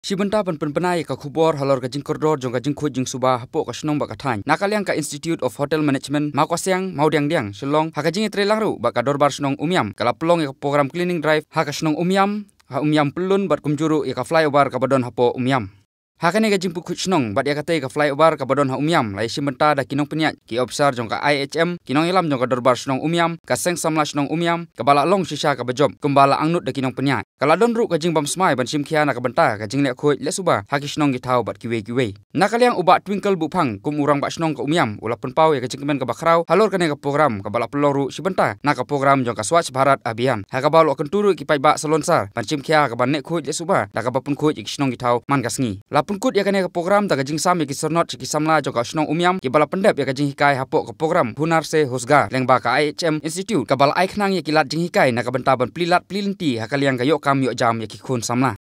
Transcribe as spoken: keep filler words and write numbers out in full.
Shibynta ban pynbna ïa ka khubor halor ka jingkordor jong ka jingkhuid jingsuba hapoh ka shnong bad ka thaiñ, na ka liang ka Institute of Hotel Management, Mawkasiang, Mawdiangdiang, Shillong, ha ka jingïatreilang ruh bad ka Dorbar Shnong Umiam, ka la pynlong ïa ka program cleaning drive ha ka shnong Umiam, ha Umiam Pyllun bad kumjuh ruh ïa ka flyover kaba don hapoh Umiam. Ha kane ka jingpynkhuid shnong bad ïa katei ka flyover kaba don ha Umiam, la ïashim bynta da ki nongpynïaid, ki ophisar jong ka I H M, ki nongïalam jong ka Dorbar Shnong Umiam, ka Seng Samla Shnong Umiam, kaba la long shisha kaba jop, kumba la angnud da ki nongpynïaid. Ka la don ruh ka jingbam smai ban shim khia na ka bynta ka jingleh khuid leh suba ha ki shnong ki thaw bad kiwei kiwei. Na ka liang u Bah Twinkle Buphang, kum u Rangbah Shnong ka Umiam, u la pynpaw ïa ka jingkmen kaba khraw halor kane ka program, kaba la pynlong ruh shibynta na ka program jong ka Swachh Bharat Abhiyan, ha kaba la kyntu ruh ïa ki paidbah salonsar ban shim khia ha kaba neh khuid leh suba da kaba pynkhuid ïa ki shnong ki thaw man ka sngi. La pynkut ïa kane ka program da ka jingsam ïa ki syrnod sha ki samla jong ka shnong Umiam, kiba la pyndep ïa ka jinghikai hapoh ka program Hunar Se Rozgar lyngba ka I H M Institute, kaba la ai khnang ïa ki lad jinghikai na ka bynta ban plie lad plie lynti ha ka liang ka ïoh kam ïoh jam ïa ki khun samla.